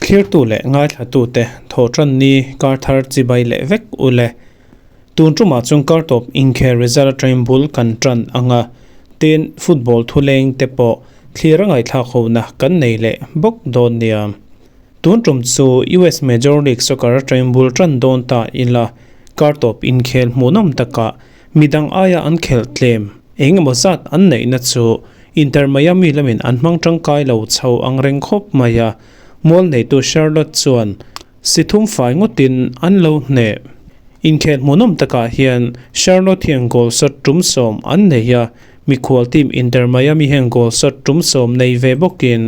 Thlirtu leh ngaithlatute thawhtanni kar thar chibai leh vek u le. Tun tumah chuan kar tawp inkhel result atangin bul kan tan ang a, tin football thuleng te pawh thlir a ngaihthlak hona kan nei leh bawk dawn nia. Tun tum chu US Major League Soccer atangin bul tan dawn ta ila, kar tawp inkhel hmuhnawm takah midang aia an khelh tlem eng emaw zat an neihna chu Inter Miami lamin an hmang tangkai lo chho ang reng khawp mai a, mual neitu Charlotte chuan si thum fai ngawtin an lo hneh. Inkhel hmuhnawm takah hian Charlotte hian goal shot tum sawm an nei a, mikhual team Inter Miami hian goal shot tum sawm nei ve bawkin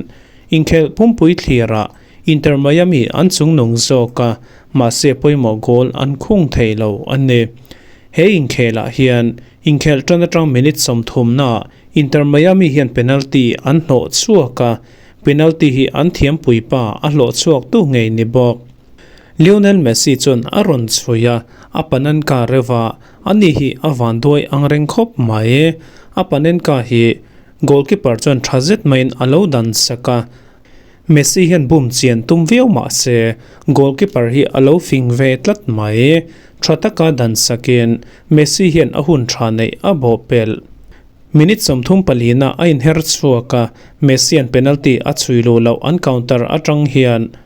inkhel pumpui thlirah Inter Miami an chungnung zawk a, mahse pawimawh goal an khung thei lo a ni. He inkhelah hian inkhelh tan atang minute sawmthumnaah Inter Miami hian penalty an hlawh chhuak a, penalty hi an thiampui pa a hlawh chhuak tu ngei ni bawk. Lionel Messi chuan a rawn chhui a, a Panenka reuh a, ani hi a vanduai ang reng khawp mai. A Panenka hi goalkeeper chuan tha zet maiin a lo dan sak a, Messi hian bum chian tum viau mah se goalkeeper hi a lo fing ve tlat mai. Tha taka dan sakin Messi hian a hun tha neih a bawh pelh. Minute 34 na a inher chhuak a, Messi-a'n penalty a chhui luh loh an counter atang hian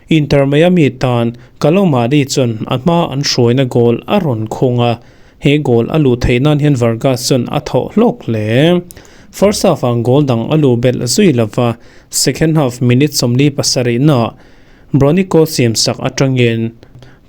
Inter Miami tan Kalomari chuan a hma an hruaina goal a rawn khung a, He goal a luh theih nan hian Vargas chuan a thawh hlawk hle. First half ah goal dang a luh belh zui lova, second half minute 47 naah Bronico siam sak atangin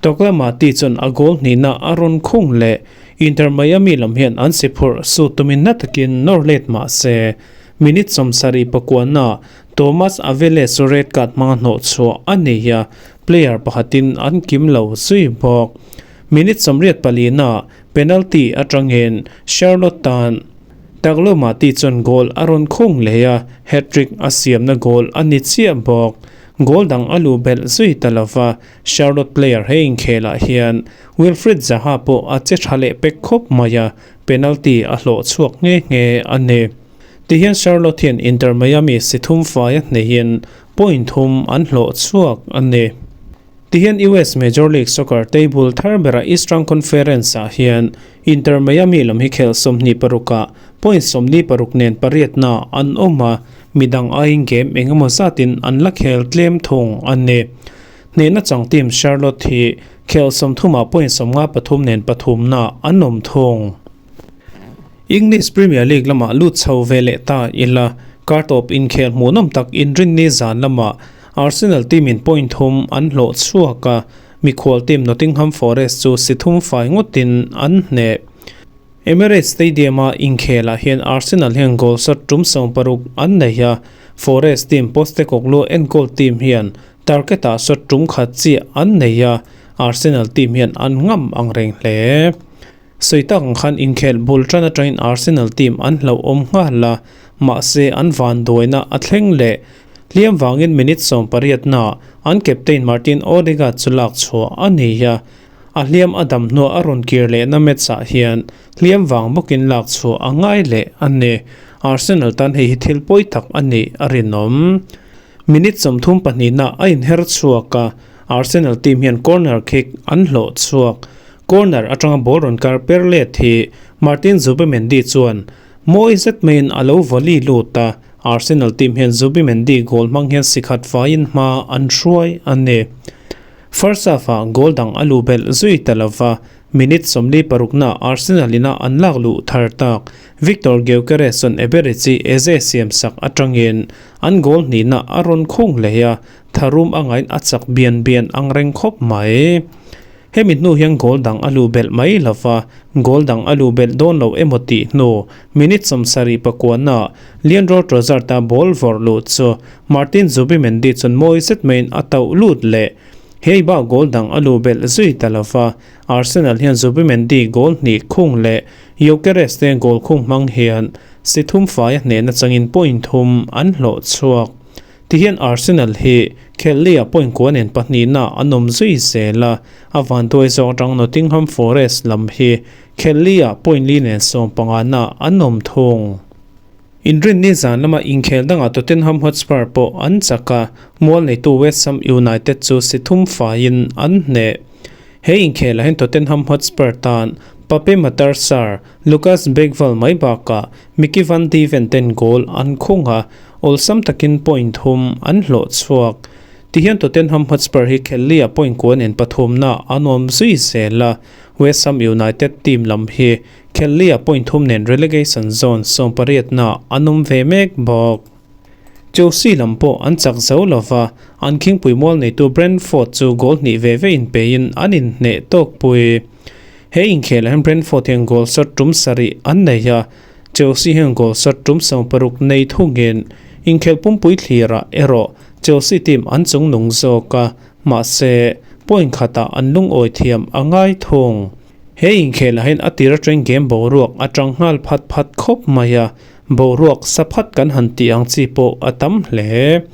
Toklamati chuan a goal hnihna a rawn khung leh. Inter Miami lam hian an si phurh su tumin na takin nawr let mah se minute 79 naah Tomas Aviles red card hmanga hnawh chhuah a nei a, player pakhatin an kim lo zui bawk. Minute 84 na penalty atangin Charlotte tan Taglomati chuan goal a rawn khung leh a, hat-trick a siamna goal a ni chiah bawk. Goal dang a luh belh zui ta lova, Charlotte player he inkhelah hian Wilfried Zaha pawh a che tha leh pek khawp mai a, penalty a hlawh chhuak nghe nghe a ni. Tihian Charlotte hian Inter Miami si thum fai a hneihin point thum an hlawh chhuak a ni. Tihian US Major League Soccer table thar berah Eastern Conference-ah hian Inter Miami lam hi khel 26 ah point 26 nen pariatna an awm a, midang aiin game eng emaw zatin an la khel tlem thung a ni. Hnehna chang team Charlotte hi khel 30 ah point 53 nen pathumna an awm thung. English Premier League lamah lut chho ve leh ta ila, kar tawp inkhel hmuhnawm tak inrinni zan lamah Arsenal team in point thum an hlawh chhuak a, mikhual team Nottingham Forest chu si thum fai ngawtin an hneh. Emirates Stadium-a inkhelah hian Arsenal hian goal shot tum 60 an nei a, Forest team Postecoglou enkawl team hian target-ah shot tum khat chiah an nei a, Arsenal team hian an ngam ang reng hle. Sawi tak ang khan inkhelh bul tan atangin Arsenal team an hlauhawm nghal a, mahse an vanduaina a thleng leh. Hliam vangin minute 18 naah an captain Martin Odegaard chu lak chhuah a ni a, a hliam a dam hnuah a rawn kir lehna match-ah hian hliam vang bawkin lak chhuah a ngai leh a ni. Arsenal tan hei hi thil pawi tak a nih a rinawm. Minute 32 naah a inher chhuak a, Arsenal team hian corner kick an hlawh chhuak. Corner atanga ball rawn kar per let hi Martin Zubimendi chuan mawi zet maiin a lo volley lut a, Arsenal team hian Zubimendi goal hmang hian si khat faiin hma an hruai a ni. First half-ah goal dang a luh belh zui ta lova, minute 46 na Arsenal ina an lak luh thar tak Victor Gyökeres chuan Eberechi Eze siam sak atangin an goal hnihna a rawn khung leh a, tharum a ngain a chak bian bian ang reng khawp mai. Hemi hnu hian goal dang a luh belh mai lova, goal dang a luh belh dawn lo emaw tih hnu minute 79 naah Leandro Trossard-a ball vawrh luh chu Martin Zubimendi chuan mawi zet maiin a tauh lut leh. Hei bak goal dang a luh belh zui ta lova, Arsenal hian Zubimendi goal hnih khung leh Gyökeres te goal khung hmang hian si thum faia hnehna changin point thum an hlawh chhuak. Tihian Arsenal hi Kelly-a point kua nen pahnihna an awm zui zel a, a vanduai zawk atang Nottingham Forest lam hi Kelly-a point li nen 15 na an awm thung. Inrinni zan lama inkhel dangah Tottenham Hotspur pawh an chak a, mual neitu West Ham United chu si thum faiin an hneh. He inkhelah hian Tottenham Hotspur tan Pape Matar Sarr, Lucas Bergvall mai bakah Micky van de Ven ten goal an khung a, awlsam takin point thum an hlawh chhuak. Tihian Tottenham Hotspur hi khelhliah point kua nen pathumna an awm zui zel a, West Ham United team lam hi khelhliah point thum nen relegation zone sawmpariatna an awm ve mek bawk. Chelsea lam pawh an chak zo lo va, an khingpui mual neitu Brentford chu goal hnih ve ve inpeiin an inhneh tawkpui. He inkhelah hian Brentford hian goal shot tum sarih an nei a, Chelsea hian goal shot tum 60 nei thungin inkhelh pumpui thlirah erawh Chelsea team an chungnung zawk a, mahse point khatah an lungawi thiam a ngai thung. He inkhelah hian a tir atangin game boruak a tang nghal phat phat khawp mai a, boruak sa phat kan han tih ang chi pawh a tam hle.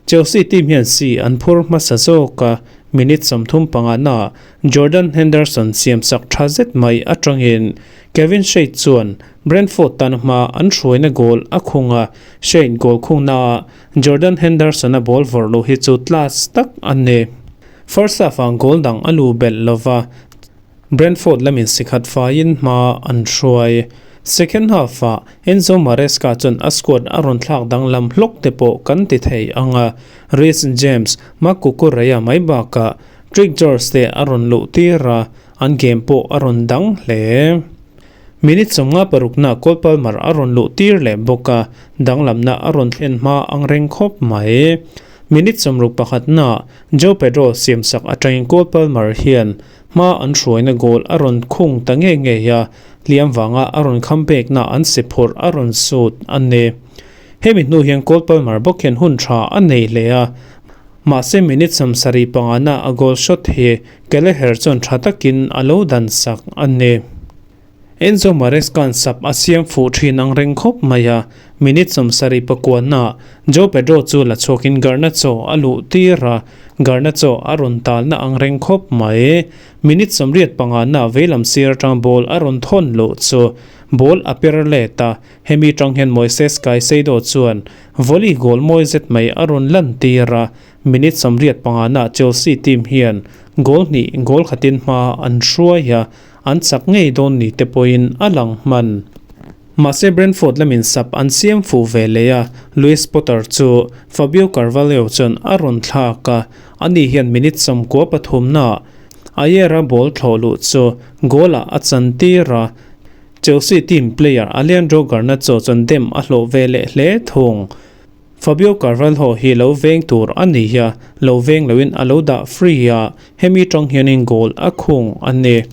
Chelsea team hian si an phur hmasa zawk a, minute 35 naah Jordan Henderson siamsak tha zet mai atangin Kevin Schade chuan Brentford tan hma an hruaina goal a khung a, Schade goal khungnaah Jordan Henderson-a ball vawrh loh hi chu class tak a ni. First half-ah goal dang a lu belh lova, Brentford lamin sikhat faiin hma an hruai. Second half-ah Enzo Maresca chuan a squad a rawn thlak danglam hlawk te pawh kan ti thei ang a, Reece James, Marc Cucurella mai bakah Trick George te a rawn luh tir a, an game pawh a rawn dang hle. Minute 56 na Cole Palmer a rawn luh tir leh bawk a, danglamna a rawn thlen hma ang reng khawp mai. Minute 61 na Joao Pedro siamsak atangin Cole Palmer hian hma an hruaina goal a rawn khung ta ngei ngei a, hliam vanga a rawn kham pekna an si phurh a rawn sut a ni. Hemi hnu hian Cole Palmer bawk hian hun tha a nei hle a, Mahse minute 75 na a goal shot hi Kelleher chuan tha takin a lo dan sak a ni. Enzo Maresca-a'n sap a siam fuh thin ang reng khawp mai a, minute 79 na Joao Pedro chu la chhuakin Garnacho a luh tir a, Garnacho a rawn talna ang reng khawp mai. Minute 85 na veilam sir atang ball a rawn thawn luh chu ball a per let a, hemi tang hian Moises Caicedo chuan Volley goal mawi zet mai a rawn lan tir a, minute 85 na Chelsea team hian goal hnih goal khatin hma an hruai a, an chak ngei dawn ni te pawhin a lang hman. Mahse Brentford lamin sap an siam fuh ve leh a, Lewis Potter chu Fabio Carvalho chuan a rawn thlak a, ani hian minute 93 na Ayer-a ball thlawh luh chu goal-ah a chan tir a, Chelsea team player Alejandro Garnacho chuan dem a hlawh ve leh hle thung. Fabio Carvalho hi lo veng tur a ni a, lo veng loin a lo dah free a, hemi tang hianin goal a khung a ni.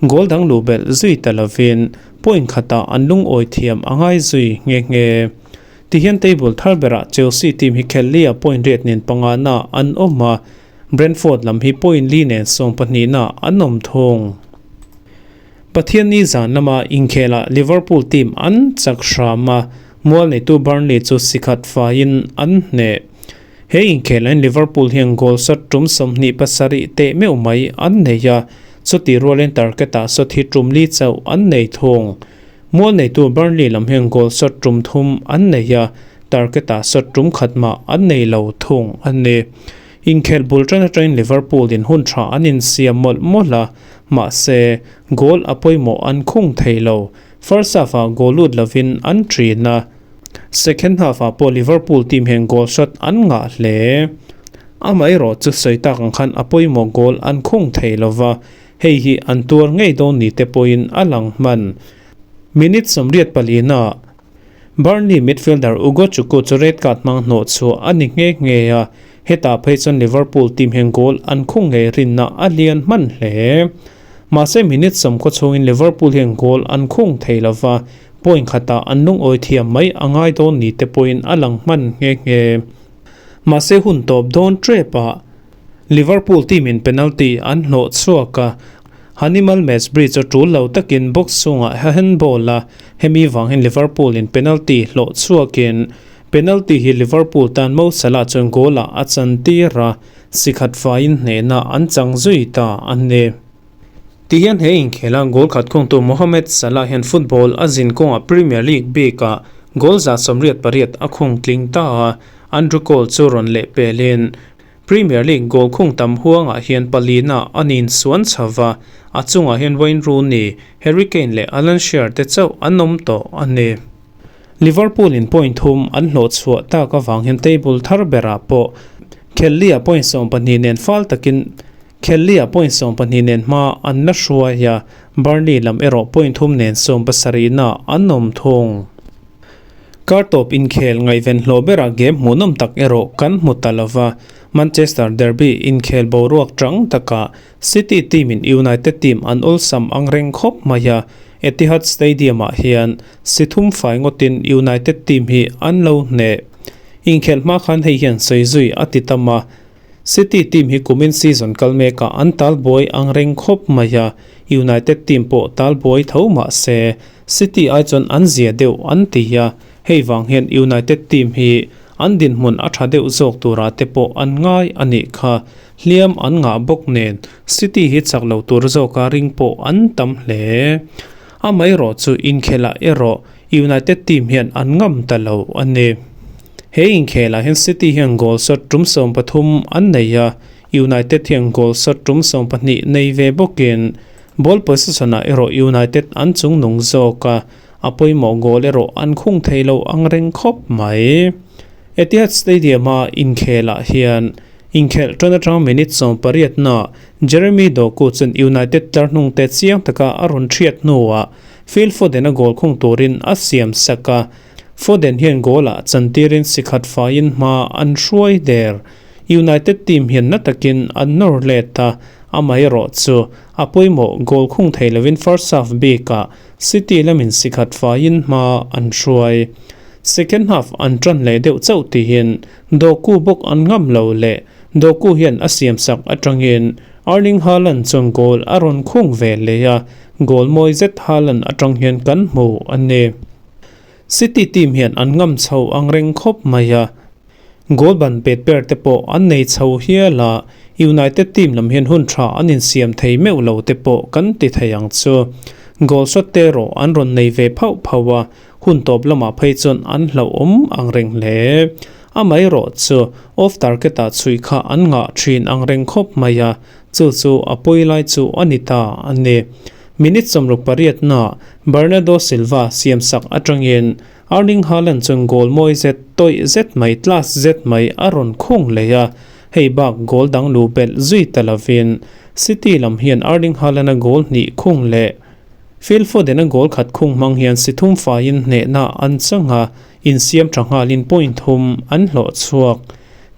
Goal dang luh belh zui ta lovin point khatah an lungawi thiam a ngai zui nghe nghe. Tihian table thar berah Chelsea team hi khelhlia point riat nen panga na an awm a, Brentford lam hi point li nen 12 na an awm thung. Pathianni zan lama inkhelah Liverpool team an chak hram a, mual neitu Burnley chu sikhat faiin an hneh. He inkhelah hian Liverpool hian goal shot tum 27 teh meuh mai an nei a, chuti rualin target-ah shot hi tum li chauh an nei thung. Mual neitu Burnley lam hian goal shot tum thum an nei a, target-ah shot tum khat mah an nei lo thung a ni. Inkhelh bul tan atangin Liverpool in hun tha an insiam mawlh mawlh a, mahse goal a pawimawh an khung thei lo. First half-ah goal lut lovin an ṭin a, second half-ah pawh Liverpool team hian goal shot an ngah hle. Amaherawh chu sawi tak ang khan a pawimawh goal an khung thei lova, hei hi an tuar ngei dawn ni te pawhin a lang hman. Minute 84 na Burnley midfielder Ugo Chukwu chu red card hmang hnawh chhuah a ni nghe nghe a, hetah phei chuan Liverpool team hian goal an khung ngei rinna a lian hman hle. Mahse minute 10 khaw chhungin Liverpool hian goal an khung thei lova, point khatah an lungawi thiam mai a ngai dawn ni te pawhin a lang hman nghe nghe. Mahse hun tawp dawn trep-ah Liverpool team in penalty an hlawh chhuak a, Hannibal Mejbri chu tul lo takin box chungah handball a, hemi vang hian Liverpool in penalty hlawh chhuakin penalty hi Liverpool tan Mo Salah chuan goal ah a chan tir a, sikhat faiin hnehna an chang zui ta a ni. Tihian he inkhela goal khat khungtu Mohamed Salah hian football a zin kawngah Premier League bikah Goal 188 a khung tling ta a, Andrew Cole chu rawn leh pelin Premier League goal khung tam huangah hian palina an insuan chho va, a chungah hian Wayne Rooney, Harry Kane leh Alan Shearer te chauh an awm tawh a ni. Liverpool in point thum an hlawh chhuah tak avang hian table thar berah pawh Kelly-a point 12 nen fal takin Kelly-a point 12 nen hma an la hruai a, Burnley lam erawh point thum nen 17 na an awm thung. Kar tawp inkhel ngaihven hlawh berah game hmuhnawm tak erawh kan hmu ta lova, Manchester derby inkhel boruak tang takah City team in United team an awlsam ang reng khawp mai a, Etihad Stadium ah hian si thum fai ngawtin United team hi an lo hneh. Inkhel hma khan hei hian sawi zui a ti tam a, City team hi kumin season kal mekah an tal buai ang reng khawp mai a, United team pawh tal buai tho mah se City ai chuan an zia deuh an ti a, hei vang hian United team hi an dinhmun a tha deuh zawk turah te pawh an ngai a nih kha. Hliam an ngah bawk nen City hi chak lo tur zawka ring pawh an tam hle. Amaherawh chu inkhelah erawh United team hian an ngam ta lo a ni. He inkhelah hian City hian goal shot tum 13 an nei a, United hian goal shot tum 12 nei ve bawkin ball possession-ah erawh United an chungnung zawk a, a pawimawh goal erawh an khung thei lo ang reng khawp mai. Etihad Stadium-a inkhelah hian inkhelh tan atang minute 18 na Jeremy Doku chuan United tlar hnung te chiang taka a rawn thiat hnuah Phil Foden a goal khung turin a siam sak a, Foden hian goal ah chantirin sikhat faiin hma an hruai der. United team hian na takin an nawr let a, amaherawh chu a pawimawh goal khung thei lovin first half bikah City lamin sikhat faiin hma an hruai. Second half an tan leh deuh chauh tihin Doku bawk an ngam lo leh Doku hian a siam sak atangin Erling Haaland chuan goal a rawn khung ve leh a, goal mawi zet Haaland atang hian kan hmu a ni. City team hian an ngam chho ang reng khawp mai a, goal ban pet per te pawh an nei chho hial a, United team lam hian hun tha an insiam thei meuh lo te pawh kan ti thei ang chu. Goal shot te erawh an rawn nei ve phauh phauh a, hun tawp lamah phei chuan an hlauhawm ang reng hle. Amaherawh chu off target ah chhui kha an ngah thin ang reng khawp mai a, chu chu a pawi lai chu a ni ta a ni. Minute 68 na Bernardo Silva siam sak atangin Erling Haaland chuan goal mawi zet tawih zet mai class zet mai a rawn khung leh a, hei bak goal dang lu belh zui ta lovin City lam hian Erling Haaland a goal hnih khung leh Phil Foden a goal khat khung hmang hian si thum faiin hnehna an chang a, insiam tha nghalin point thum an hlawh chhuak.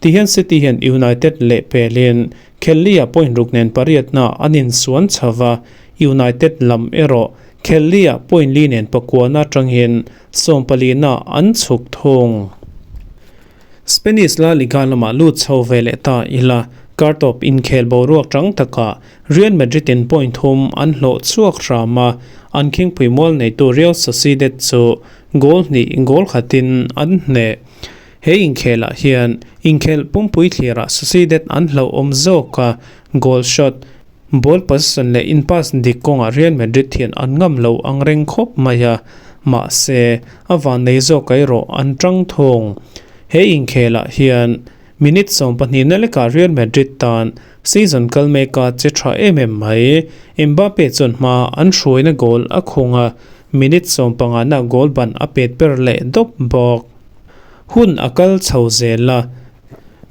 Tihian City hian United leh pelin Kelly-a point ruk nen pariatna an insuan chho va, United lam erawh Kelly-a point li nen pakuana atangin 14 na an chhuk thung. Spanish La Liga lamah lut chho ve leh ta ila, kar tawp inkhel boruak tang takah Real Madrid in point thum an hlawh chhuak hram a, an khingpui mual neitu Real Sociedad chu goal hnih goal khatin an hneh. He inkhelah hian inkhel pumpui thlirah Sociedad an hlauhawm zawk a, goal shot, ball possession leh in pass dik kawngah Real Madrid hian an ngam lo ang reng khawp mai a, mahse a van nei zawk erawh an tang thung. He inkhelah hian minute 12 na lekah Real Madrid tan season kal meka che tha em em mai. Mbappe chuan hma an hruaina goal a khung a, minute 15 na goal ban a pet ber leh dawp bawk. Hun a kal chho zel a,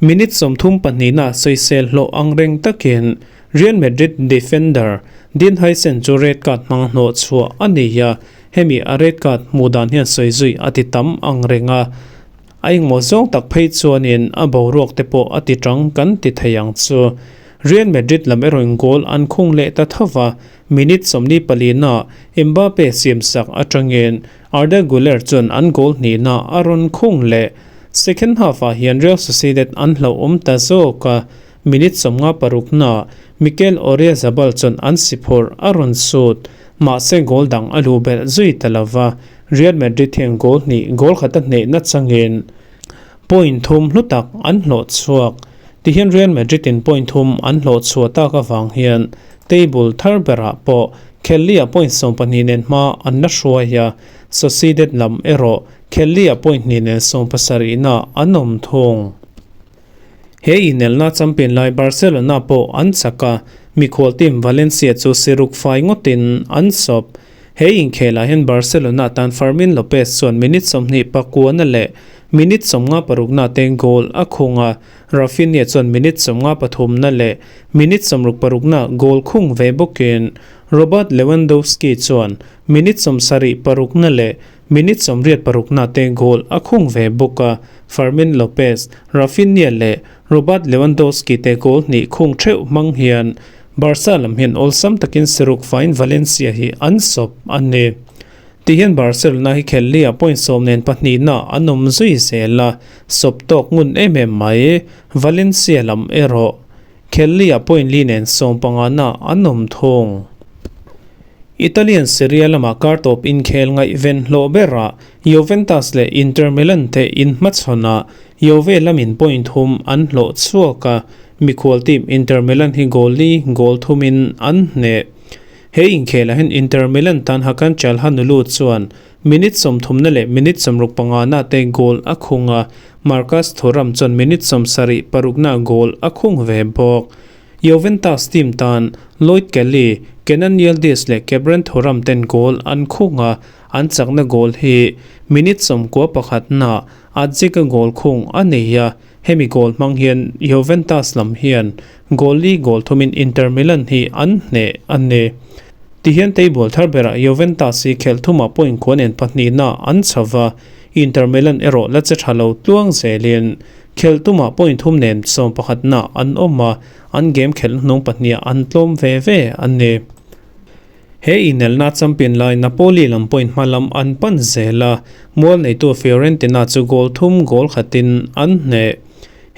minute 32 na sawisel hlawh ang reng takin Real Madrid defender Dean Huijsen chu red card hmang hnawh chhuah a ni a, hemi a red card hmuh dan hian sawi zui a ti tam ang reng a, a engmaw zawng tak phei chuanin a boruak te pawh a ti tang kan ti thei ang chu. Real Madrid lam erawhin goal an khung leh ta tho va, minute 44 na Mbappe siam sak atangin Arda Guler chuan an goal hnih na a rawn khung leh. Second half ah hian Real Sociedad an hlauhawm ta zawk a, minute 56 na Mikel Oyarzabal chuan an si phurh a rawn sut, mahse goal dang a luh belh zui ta lova, Real Madrid hian goal hnih goal khat a hneh na changin point thum hlu tak an hlawh chhuak. Tihian Real Madrid in point thum an hlawh chhuah tak avang hian table thar berah pawh Kelly-a point 12 nen hma an la hruai a, Sociedad lam erawh Khelli-ah point hnih nen 70 na an awm thung. He inelna champion lai Barcelona pawh an chak a, mikhual team Valencia chu siruk fai ngawtin an sawp. He inkhelah hian Barcelona tan Fermin Lopez chuan minute 29 na leh minute 56 na te goal a khung a, Raphinha chuan minute 53 na leh minute 66 na goal khung ve bawkin Robert Lewandowski chuan minute 76 na leh minute 86 na te goal a khung ve bawk a, Fermin Lopez, Raphinha leh Robert Lewandowski te goal hnih khung theuh hmang hian Barca lam hian awlsam takin siruk faiin Valencia hi an sawp a ni. Tihian Barcelona hi khelhliah point 10 nen 2 na an awm zui zel a, sawp tawk ngun em em mai. Valencia lam erawh khelhliah point 4 nen 15 na an awm thung. Italian Serie A lamah kartawp inkhel ngaihven hlawh berah Juventus leh Inter Milan te inhmachhawn a, Juve lamin point 3 an hlawh chhuak a, mikhual team Inter Milan hi goal 4 goal 3 in an hneh. He inkhelah hian Inter Milan tan Hakan Calhanoglu chuan minute 30 na leh minute 65 na te goal a khung a, Marcus Thuram chuan minute 76 na goal a khung ve bawk. Juventus team tan Lloyd Kelly, Kenan Yildiz leh Khephren Thuram ten goal an khung a, an chakna goal hi minute 91 na Adzika goal khung a nei a, hemi goal hmang hian Juventus lam hian goal 4 goal 3 in Inter Milan hi an hneh a ni. Tihian table thar berah Juventus hi khelh thuma point 9 nen 2 na an chhawa, Inter Milan erawh la che tha lo tluang zelin khelh tuma point 3 nen 11 na an awm a, an game khelh hnung pahnih an tlawm ve ve a ni. He inelna champion lai Napoli lam point hmalam an pan zel a, mual neitu Fiorentina chu goal 3 goal khatin an hneh.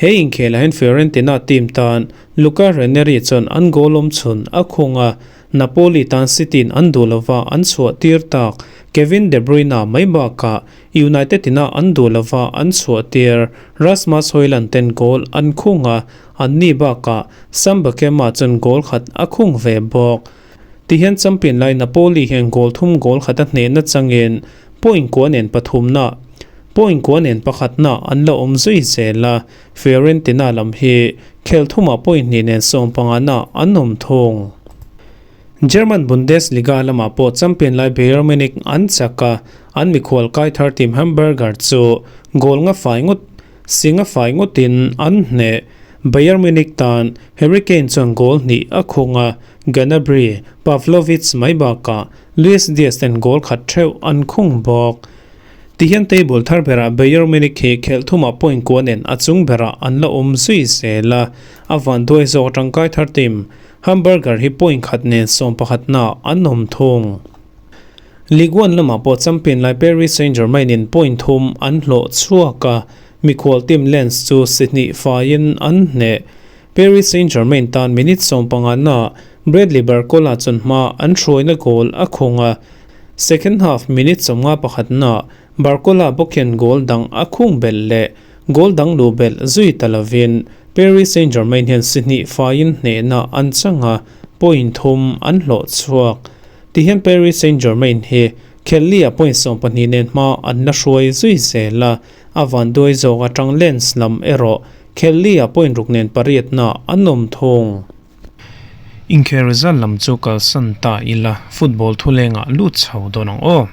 He inkhelah hian Fiorentina team tan Luca Ranieri chuan an goal awm chhun a khung a, Napoli tan City in an duh lova an chhuah tir tak Kevin De Bruyne mai bakah United ina an duh lova an chhuah tir Rasmus Højlund ten goal an khung a, an ni bakah Sam Beukema chuan goal khat a khung ve bawk. Tihian champion lai Napoli hian goal 3 goal khat a hneh na changin point 9 nen 3 na point 9 nen 1 na an la awm zui zel a, Fiorentina lam hi khel thuma point 2 nen 15 na an awm thung. German Bundesliga lama pawh champion lai Bayern Munich an chak a, an mikhual kai thar team Hamburger chu goal nga fai ngut singa fai ngutin an hneh. Bayern Munich tan Harry Kane chuan goal hnih a khung a, Gnabry, Pavlovic mai bakah Luis Diaz ten goal khat theuh an khung bawk. Tihian table thar berah Bayern Munich hi khelh thuma point 9 nen a chung berah an la awm zui zel a, a van duai zawk tangkai thar team Hamburger hi point khat nen 11 na an awm thung. Ligue 1 lamah pawh champion lai Paris Saint-Germain in point 3 an hlawh chhuak a, mikhual team Lens chu si hnih faiin an hneh. Paris Saint-Germain tan minute 15 na Bradley Barcola chuan hma an hruaina goal a khung a, second half minute 51 na Barcola bawk hian goal dang a khung belh leh goal dang lu belh zui talovin Paris Saint-Germain hian si hnih faiin hnehna an chang a, point 3 an hlawh chhuak. Tihian Paris Saint-Germain hi khelhliah point 12 nen hma an la hruai zui zel a, a van duai zawk atang Lens lam erawh khelhliah point 6 nen 8 na an awm thung. Inkhel result lam chu kalsan ta ila football thulenga lut chho dawn ang aw.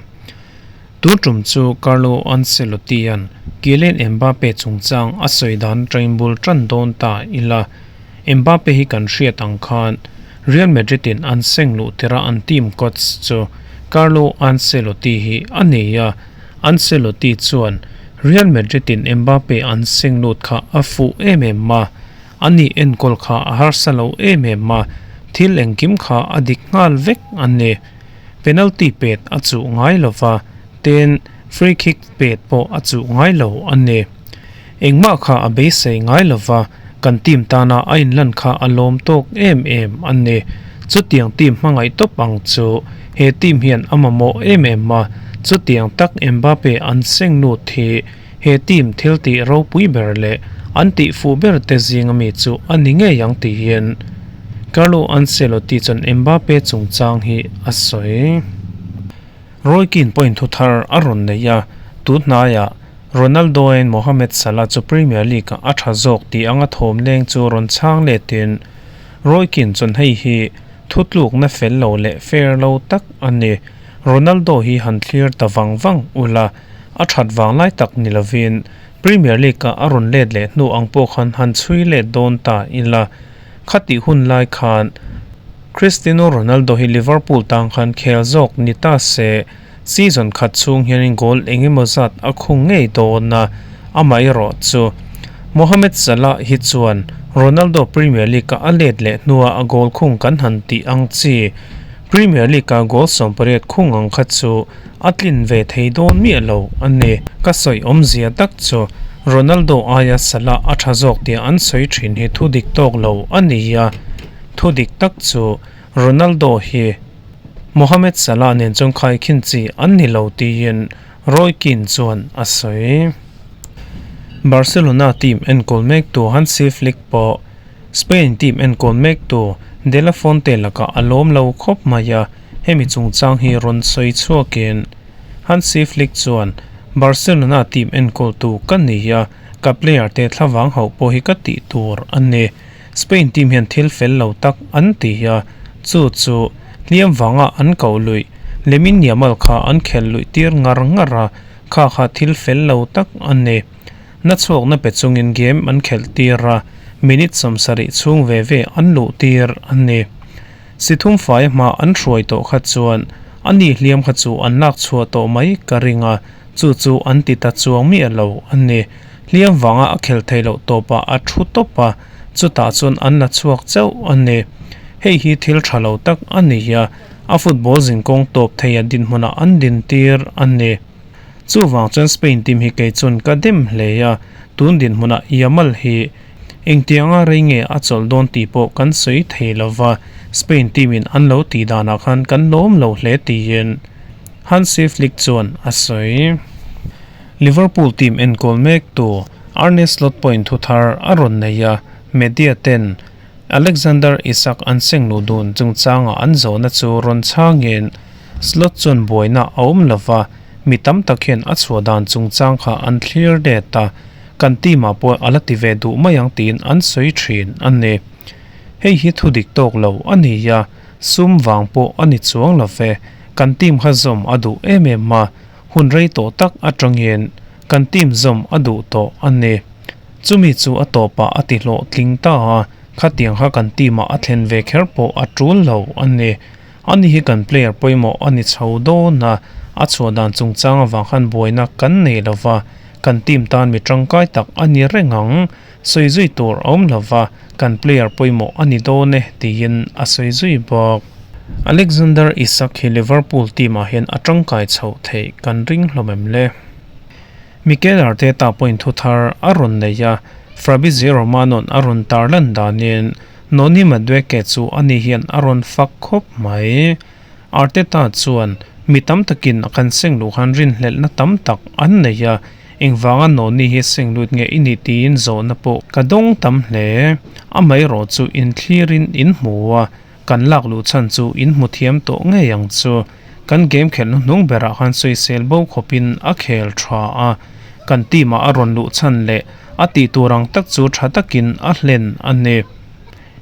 Tu tum chu Carlo Ancelotti an Kylian Mbappe chungchang a sawi dan train bul tan dawn ta ila. Mbappe hi kan hriat ang khan Real Madrid in an seng lu tira an team coach chu Carlo Ancelotti hi a nei a. Ancelotti chuan Real Madrid in Mbappe an seng lut kha a fu em em ma, ani enkol kha a harsa lo em em ma, thil engkim kha a dik nghal vek an ni. Penalty pet a chu ngai lova, ten free kick pet pawh a chu ngai lo an ni. Engmah kha a beisei ngai lova, kan team tana a inlan kha a lawm tawk em em an ni. Chu tiang team hmangaih tawp ang chu he team hian a mamawh em em ma, chu tiang tak Mbappe an seng lut hi he team thil ti ropui ber leh an ti fu ber te zinga mi chu ani ngei ang ti hian Carlo Ancelotti chuan Mbappe chungchang hi a sawi. Roy Keane point thu thar a rawn nei a, Tun hnaiah Ronaldo-in Mohamed Salah chu Premier League-ah a tha zawk tih anga thawm leng chu rawn chhang letin Roy Keane chuan hei hi thutlukna fel lo leh fair lo tak a ni. Ronaldo hi han thlir ta vang vang ula, a that vang lai tak ni lovin Premier League-ah a rawn let leh hnu ang pawh khan han chhui let dawn ta ila. Khatih hun lai khan Cristiano Ronaldo hi Liverpool tang khan khel zawk ni ta se, season khat chhung hianin goal eng emaw zat a khung ngei dawn a, amaherawh chu Mohamed Salah hi chuan Ronaldo Premier League-a a let leh hnua a goal khung kan han tih ang chi Premier League-a goal 18 khung ang kha chu a tlin ve thei dawn miah lo a ni. Ka sawi awmzia tak chu Ronaldo aia Salah a tha zawk tih an sawi thin hi thu dik tawk lo a ni a, thu dik tak chu Ronaldo hi Mohamed Salah nen chuan khaikhin chi an ni lo tiin Roy Keane chuan a sawi. Barcelona team enkawl mektu Hansi Flick pawh Spain team enkawl mektu De La Fuente lakah a lawm lo khawp mai a, hemi chungchang hi rawn sawi chhuakin Hansi Flick chuan, Barcelona team enkawltu ka ni a, ka player te thlavang hauh pawh hi ka tih tur a ni. Spain team hian thil fel lo tak an ti a, chu chu hliam vanga an koh luih Lamine Yamal kha an khelh luih tir ngar ngar a, kha kha thil fel lo tak a ni. Na chhuakna pe chungin game an khelh tir a, minute 70 chhung ve ve an luh tir a ni. Si thum fai hma an hruai tawh kha chuan a ni hliam kha chu an lak chhuah tawh mai ka ring a, chu chu an ti ta chuang miah lo a ni. Hliam vanga a khelh theih loh tawpah a thu tawp a, chutah chuan an la chhuak chauh a ni. Hei hi thil tha lo tak a ni a, a football zinkawng tawp theia dinhmunah an dintir a ni. Chuvang chuan Spain team hi kei chuan ka dem hle a, tun dinhmunah Yamal hi engtianga rei nge a chawlh dawn tih pawh kan sawi thei lo va, Spain team in an lo tih danah khan kan lawm lo hle tiin Hansi Flick chuan a sawi. Liverpool team enkawl mektu Arne Slot pawhin thu thar a rawn nei a, media ten Alexander Isak an seng luh dun chungchanga an zawhna chu rawn chhangin Slot chuan buaina a awm lo va, mi tam tak hian a chhuah dan chungchang kha an thlir let a, kan team ah pawh a la ti ve duh mai ang tiin an sawi thin a ni. Hei hi thu dik tawk lo a ni a, sum vang pawh a ni chuang lo ve, kan team kha zawm a duh em em a, hun rei tawh tak atangin kan team zawm a duh tawh a ni. Chumi chu a tawpah a ti hlawhtling ta a, khatiang kha kan team ah a thlen ve kher pawh a tul lo a ni. Ani hi kan player pawimawh a ni chho dawn a, a chhuah dan chungchang avang khan buaina kan nei lo va, kan team tan mi tangkai tak a ni reng ang, sawi zui tur a awm lo va, kan player pawimawh a ni dawn e, tiin a sawi zui bawk. Alexander Isak hi Liverpool team ah hian a tangkai chhoh theih kan ring hlawm em le? Mikel Arteta pawhin thu thar a rawn nei a, Fabrizio Romano-a'n a rawn tarlan danin Noni Madueke chu ani hian a rawn fak khawp mai. Arteta chuan, Mi tam takin a kan seng luh khan rinhlelhna tam tak an nei a, engvanga Noni hi seng lut nge i nih tiin zawhna pawh ka dawng tam hle. Amaherawh chu inthlirin in hmu a, kan lak luh chhan chu in hmu thiam tawh ngei ang chu. Kan game khelh hnuhnung berah khan sawisel bo khawpin a khel tha a, kan team ah a rawn luh chhan leh a tih tur ang tak chu tha takin a hlen a ni.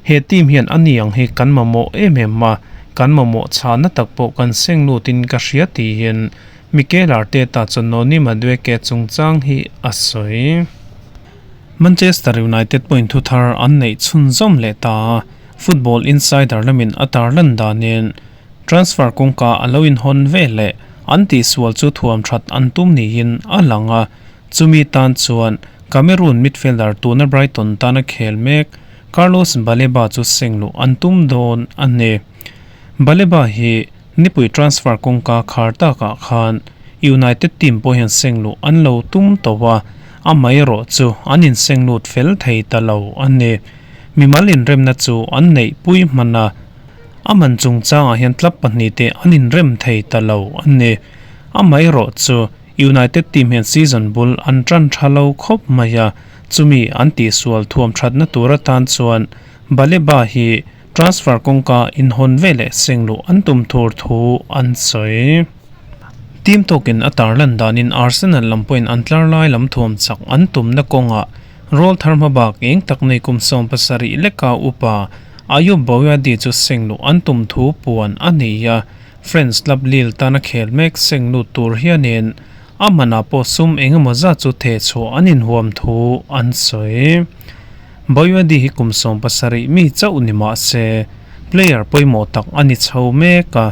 He team hian a ni ang hi kan mamawh em em a, kan mamawh chhahna tak pawh kan seng lutin ka hria tiin Mikel Arteta chuan Noni Madueke chungchang hi a sawi. Manchester United pawhin thu thar an neih chhunzawm leh ta a, Football Insider lamin a tarlan danin Transfer kawngka a lo inhawn ve leh an tihsual chu thuam that an tum niin a lang a, chumi tan chuan Cameroon midfielder tuna Brighton tana khel mek Carlos Baleba chu seng luh an tum dawn a ni. Baleba hi nipui transfer kawngka khar takah khan United team pawh hian seng luh an lo tum tawh a, amaherawh chu an inseng lut fel thei ta lo a ni. Mimal inremna chu an neihpui hman a. A man chungchangah hian club pahnihte an inrem thei ta lo a ni. Amaherawh chu United team hian season bul an tan tha lo khawp mai a, chumi an tihsual thuam thatna tur atan chuan Baleba hi transfer kawngka inhawn veleh seng luh an tum tur thu an sawi. Team tawkin a tarlan danin Arsenal lam pawhin an tlar lai lam thuam chak an tumna kawngah rawlthar hmabak eng tak nei kum 70 leka upa Ayyoub Bouaddi chu seng luh an tum thu puan a nei a, French club Lille tana khel mek seng lut tur hianin a hmanah pawh sum engemaw zat chu theh chhuah an inhuam thu an sawi. Bouaddi hi kum 70 mi chauh ni mah se player pawimawh tak a ni chho mek a,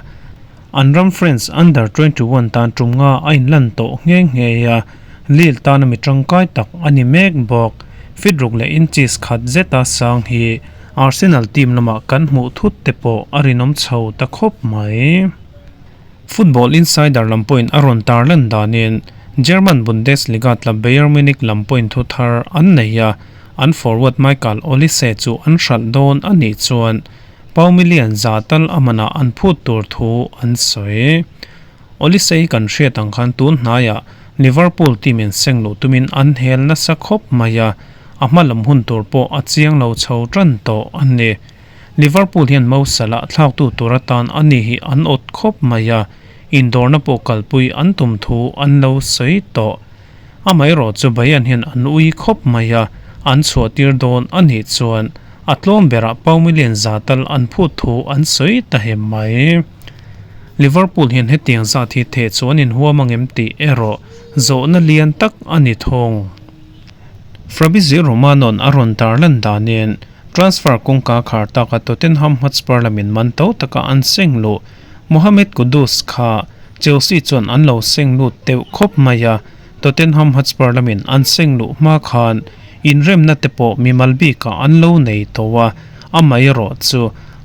An ram France Under 21 tan tum nga a inlan tawh nghe nghe a, Lille tana mi tangkai tak a ni mek bawk. Feet ruk leh inches khat zeta sang hi Arsenal team lamah kan hmuh thut te pawh a rinawm chho ta khawp mai. Football Insider lam pawhin a rawn tarlan danin German Bundesliga tla Bayern Munich lam pawhin thu thar an nei a, an forward Michael Olise chu an hralh dawn a nih chuan Pau million za tal a manah an phut tur thu an sawi. Olise hi kan hriat ang khan tun hnaiah Liverpool team in seng luh tumin an hel nasa khawp mai a, a hma lam hun tur pawh a chiang lo chho tan tawh a ni. Liverpool hian Mo Salah thlaktu tur atan a ni hi an awt khawp mai a, indawrna pawh kalpui an tum thu an lo sawi tawh. Amaherawh chu Bayern hian an ui khawp mai a, an chhuahtir dawn a nih chuan a tlawm berah pau million za tal an phut thu an sawi ta hem mai. Liverpool hian hetiang zat hi theh chu an inhuam angem tih erawh zawhna lian tak a ni thung. Fabrizio Romano-a'n a rawn tarlan danin transfer kawngka khar taka Tottenham Hotspur lamin man to taka an seng luh Mohammed Kudus kha Chelsea chuan an lo seng lut deuh khawp mai a, Tottenham Hotspur lamin an seng luh hma khan inremna te pawh mimal bikah an lo nei tawh a, amaherawh chu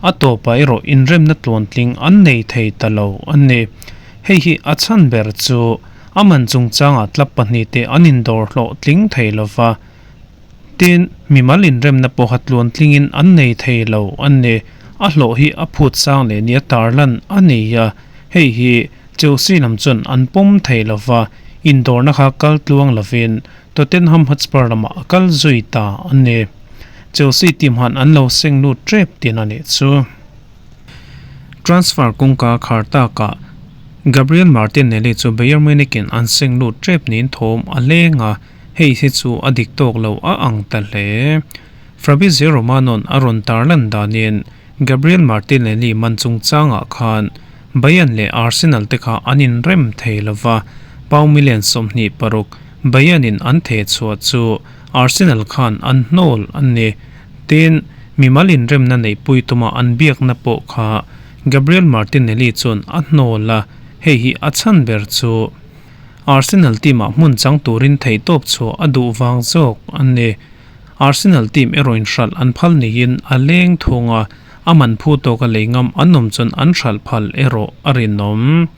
a tawpah erawh inremna tluantling an nei thei ta lo a ni. Hei hi a chhan ber chu a man chungchangah club pahnihte an indawr hlawhtling thei lo va, Tin, mimal inremna pawha tluantlingin an nei thei lo a ni. A hlawh hi a phut sang leh nia tarlan a ni a, hei hi Chelsea lam chuan an pawm thei lo va, indawrna kha kal tluang lovin Tottenham Hotspur lamah a kal zui ta a ni. Chelsea team han an lo seng lut tep tin a nih chu. Transfer kawngka khar takah Gabriel Martinelli chu Bayern Munich-in an seng lut tep niin thawm a leng a, Hei hi chu a dik tawk lo a ang ta hle. Fabrizio Romano-a'n a rawn tarlan danin Gabriel Martinelli man chungchangah khan Bayern leh Arsenal te kha an inrem thei lo va, pau million 26 Bayern-in an theh chhuah chu Arsenal khan an hnawl a ni. Tin, mimal inremna neihpui tuma an biakna pawh kha Gabriel Martinelli chuan a hnawl a, hei hi a chhan ber chu. Arsenal team-ah hmun chang turin theihtawp chhuah a duh vang zawk a ni. Arsenal team erawhin hralh an phal niin a leng thung a, a man phu tawka lei ngam an awm chuan an hralh phal erawh a rinawm.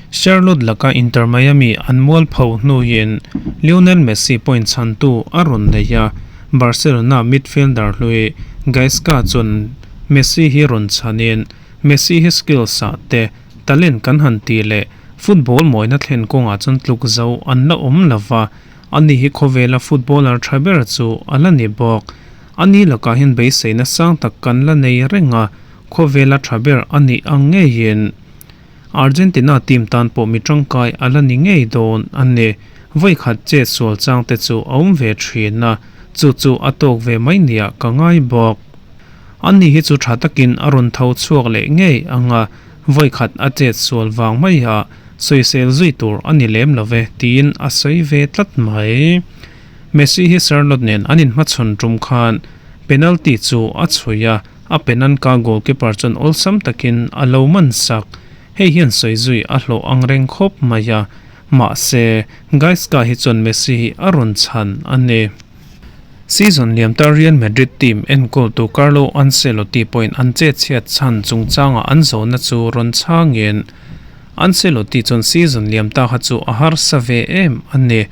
Charlotte laka Inter Miami an mual pho hnuin Lionel Messi point chhantu a rawn nei a, Barcelona midfielder hlui Gaizka chuan Messi hi rawn chhanin Messi hi skills ah te talent kan han tih leh Football mawina thlen kawngah chuan tluk zo an la awm lo va, ani hi khawvela footballer tha ber chu a la ni bawk. Ani lakah hian beiseina sang tak kan la nei reng a, khawvela tha ber a nih ang ngeiin Argentina team tan pawh mi tangkai a la ni ngei dawn a ni. Vawikhat chet sual chang te chu a awm ve thin a, chu chu a tawk ve mai nia ka ngai bawk. Ani hi chu tha takin a rawn tho chhuak leh ngei ang a, Vawikhat a chet sual vang mai a, sawisel zui tur a ni lem lo ve tiin a sawi ve tlat mai. Messi hi Charlotte nen an inhmachhawn tum khan penalty chu a chhui a, a penanka goalkeeper chuan awlsam takin a lo man sak. Hei hian sawi zui a hlawh ang reng khawp mai a, mahse Gaizka hi chuan Messi hi a rawn chhan a ni. Season liamta Real Madrid team enkawltu Carlo Ancelotti pawhin an chetchhiat chhan chungchangah an zawhna chu rawn chhangin, Ancelotti chuan season liamta kha chu a harsa ve em a ni.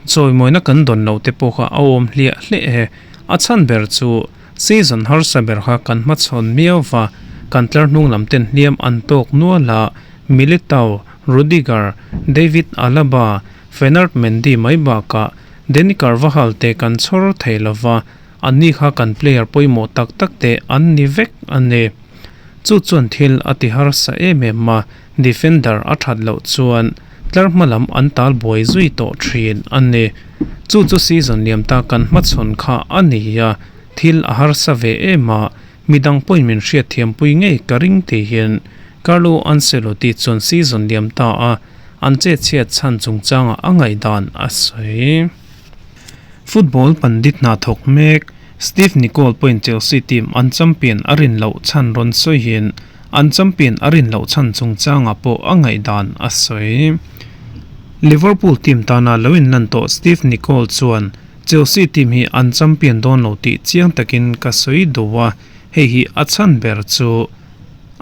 Chawimawina kan dawn loh te pawh kha a awm hliah hliah e. A chhan ber chu season harsa ber kha kan hmachhawn miau va, kan tlar hnung lam ten hliam an tawk nual a, Militao, Rudiger, David Alaba, Fernand Mendy mai bakah Dani Carvajal te kan chhawr thei lo va, anni kha kan player pawimawh tak tak te an ni vek a ni. Chu chuan thil a ti harsa em em a, defender a that loh chuan tlar hma lam an tal buai zui tawh thin a ni. Chu chu season liam ta kan hmachhawn kha a ni a, thil a harsa ve em a, midang pawhin min hriatthiampui ngei ka ring tiin Carlo Ancelotti chuan season liam ta a an chetchhiat chhan chungchangah a ngaihdan a sawi. Football pandit hna thawk mek Steve Nicol pawhin Chelsea team an champion a rin loh chhan rawn sawiin an champion a rin loh chhan chungchangah pawh a ngaihdan a sawi. Liverpool team tana lo inlan tawh Steve Nicol chuan Chelsea team hi an champion dawn lo tih chiang takin ka sawi duh a, hei hi a chhan ber chu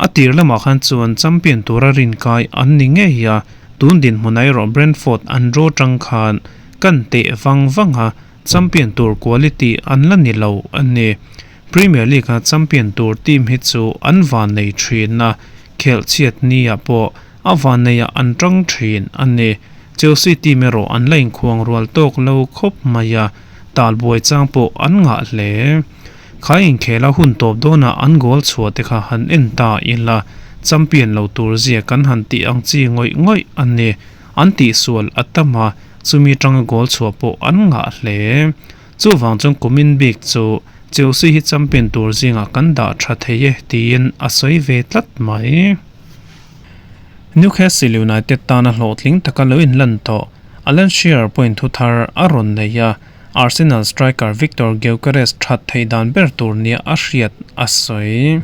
a tir lamah khan chuan champion tura rinkai an ni ngei a, tun dinhmun ah erawh Brentford an draw tang khan Kan teh vang vang a, champion tur quality an la ni lo a ni. Premier League-a champion tur team hi chu an vannei thin a, khelh chhiat nia pawh a vanneiah an tang thin a ni. Chelsea team erawh an la inkhuang rual tawk lo khawp mai a, talbuai chang pawh an ngah hle. Khai inkhela hun tawp dawnah an goal chhuah te kha han en ta ila, champion lo tur zia kan han tih ang chi ngawih ngawih a ni. An tihsual a tam a, chumi tanga goal chhuah pawh an ngah hle. Chuvang chuan kumin bik chu Chelsea hi champion tur zingah kan dah tha thei e tiin a sawi ve tlat mai. Newcastle United tana hlawhtling taka lo inlan tawh Alan Shearer pawhin thu thar a rawn nei a, Arsenal striker Viktor Gyökeres that theih dan ber tur nia a hriat a sawi.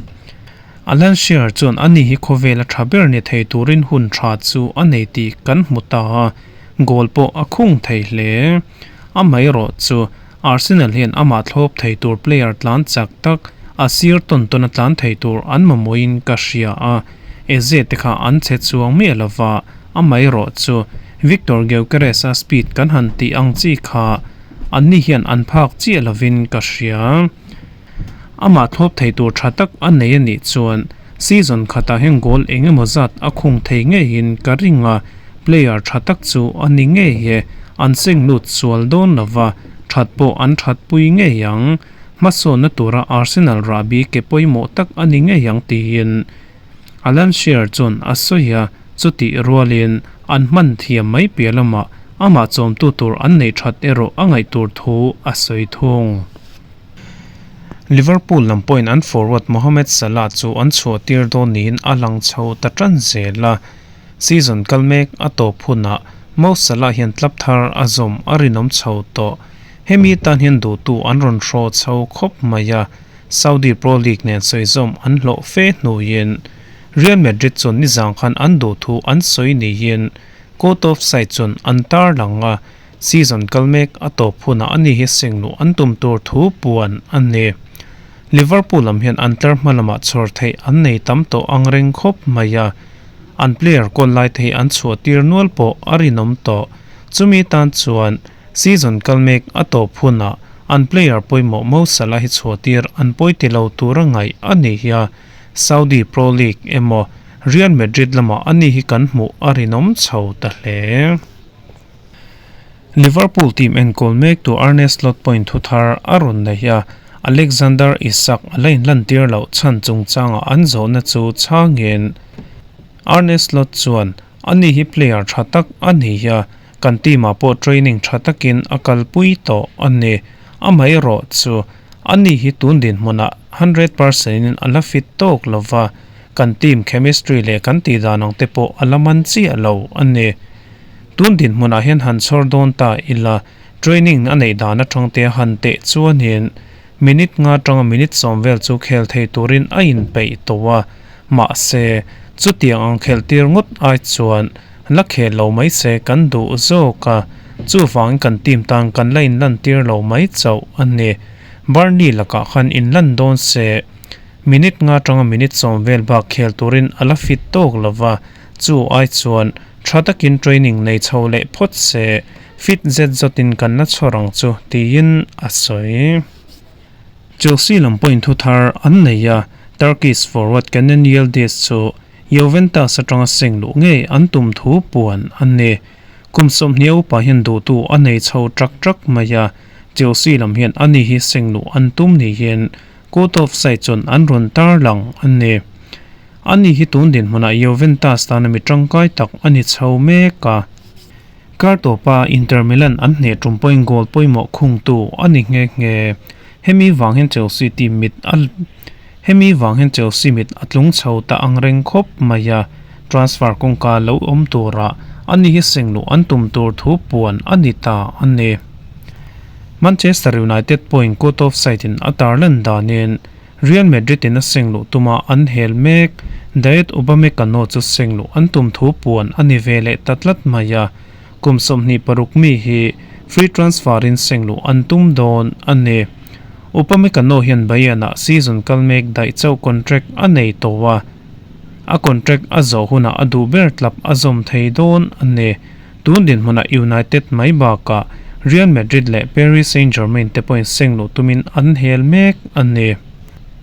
Alan Shearer chuan ani hi khawvela tha ber ni thei turin hun tha chu a nei tih kan hmu ta a, goal pawh a khung thei hle. Amaherawh chu Arsenal hian amah thlawp thei tur player tlan chak tak a sir tawn tawn a tlan thei tur an mamawhin ka hria a, Eze te kha an che chuang miah lova, amaherawh chu Viktor Gyökeres a speed kan han tih ang chi kha anni hian an phak chiah lovin ka hria. Amah thlawp thei tur tha tak a nei a nih chuan season khatah hian goal eng emaw zat a khung thei ngeiin ka ring a, player tha tak chu a ni ngei e, an seng lut sual dawn lova, that pawh an that pui ngei ang. Hmasawnna tura Arsenal rahbi ke pawimawh tak a ni ngei ang tiin Alan Shearer chuan a sawi a, chutih rualin an hman thiam mai piah lamah amah chawmtu tur an neih that erawh a ngaih tur thu a sawi thung. Liverpool lam pawhin an forward Mohamed Salah chu an chhuah tir dawn niin a lang chho ta tan zel a, season kal mek a tawp hunah Mo Salah hian club thar a zawm a rinawm chho tawh. Hemi tan hian duhtu an rawn hraw chho khawp mai a, Saudi Pro League nen sawizawm an hlawh fe hnuin Real Madrid chuan nizang khan an duhthu an sawi niin court of side chuan an tarlang a, Season kal mek a tawp hunah ani hi sengluh an tum tur thu puan a ni. Liverpool lam hian an tlar hma lamah chhawr theih an nei tam tawh ang reng khawp mai a, an player kawl lai thei an chhuah tir nual pawh a rinawm tawh. Chumi tan chuan season kal mek a tawp hunah an player pawimawh Mo Salah hi chhuah tir an pawi ti lo tura ngaih a ni hi a, Saudi Pro League emaw Real Madrid lamah ani hi kan hmuh a rinawm chho ta hle. Liverpool team enkawl mektu Arne Slot pawhin thu thar a rawn nei a, Alexander Isak a la inlantir loh chhan chungchangah an zawhna chu chhangin Arne Slot chuan, Ani hi player tha tak a ni a, kan team ah pawh training tha takin a kalpui tawh a ni. Amaherawh chu ani hi tun dinhmunah 100% in a la fit tawk lova, kan team chemistry leh kan tihdan ang te pawh a la man chiah lo a ni. Tun dinhmunah hian han chhawr dawn ta ila, training a neih dan atang te han teh chuanin minute nga atanga minute 10 vel chu khel thei turin a inpeih tawh a, mahse chutiang ang khelh tir ngawt ai chuan la khel lo mai se kan duh zawk a, chuvangin kan team tan kan la inlan tir lo mai chauh a ni. Burnley lakah khan inlan dawn se minute nga atanga minute 10 vel bak khel turin a la fit tawk lova, chu ai chuan Tha takin training nei chho leh phawt se, fit zet zawtin kan la chhawr ang chu, tiin a sawi. Chelsea lam pawhin thu thar an nei a, Turkish forward Kenan Yildiz chu Juventus atanga seng luh ngei an tum thu puan a ni. Kum 20 upa hian duhtu a nei chho trak trak mai a, Chelsea lam hian ani hi seng luh an tum niin court of side chuan an rawn tarlang a ni. Ani hi tun dinhmunah Juventus tana mi tangkai tak a ni chho mek a. Kar tawpa Inter Milan an hneh tum pawhin goal pawimawh khungtu a ni nghe nghe. Hemi vang hian Chelsea team mit a Hemi vang hian Chelsea mit a tlung chho ta ang reng khawp mai a, transfer kawngka lo awm turah ani hi sengluh an tum tur thu puan a ni ta a ni. Manchester United pawhin court of side in a tarlan danin Real Madrid in a sengluh tuma an hel mek. Dayot Upamecano chu sengluh an tum thu puan a ni ve leh ta tlat mai a, kum 26 mi hi free transfer in sengluh an tum dawn a ni. Upamecano hian Bayern-ah season kal mek daih chauh contract a nei tawh a, a contract a zawh hunah a duh ber tlap a zawm thei dawn a ni. Tun dinhmunah United mai bakah Real Madrid leh Paris Saint-Germain te pawhin sengluh tumin an hel mek a ni.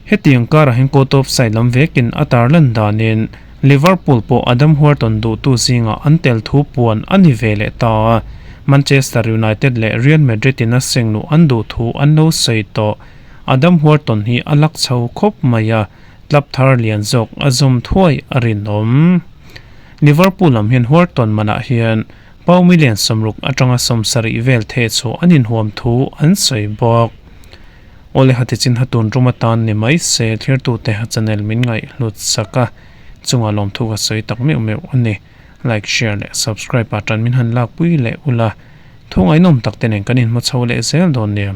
Hetiang karah hian court of side lam vekin a tarlan danin Liverpool pawh Adam Wharton duhtu zingah an tel thu puan a ni ve leh ta a, Manchester United leh Real Madrid in a sengluh an duh thu an lo sawi tawh. Adam Wharton hi a lak chho khawp mai a, club thar lian zawk a zawm thuai a rinawm. Liverpool lam hian Wharton manah hian pau million 60 atanga 70 vel theh chhuah an inhuam thu an sawi bawk. Awle hati chin hatun rum atan ni mai se thlirtute ha channel min ngaih hlut sak a, chungah lawmthu ka sawi tak meuh meuh a ni. Like, share leh subscribe ah tan min han lakpui leh ula, thu ngaihnawm tak te nen kan inhmu chho leh zel dawn nia.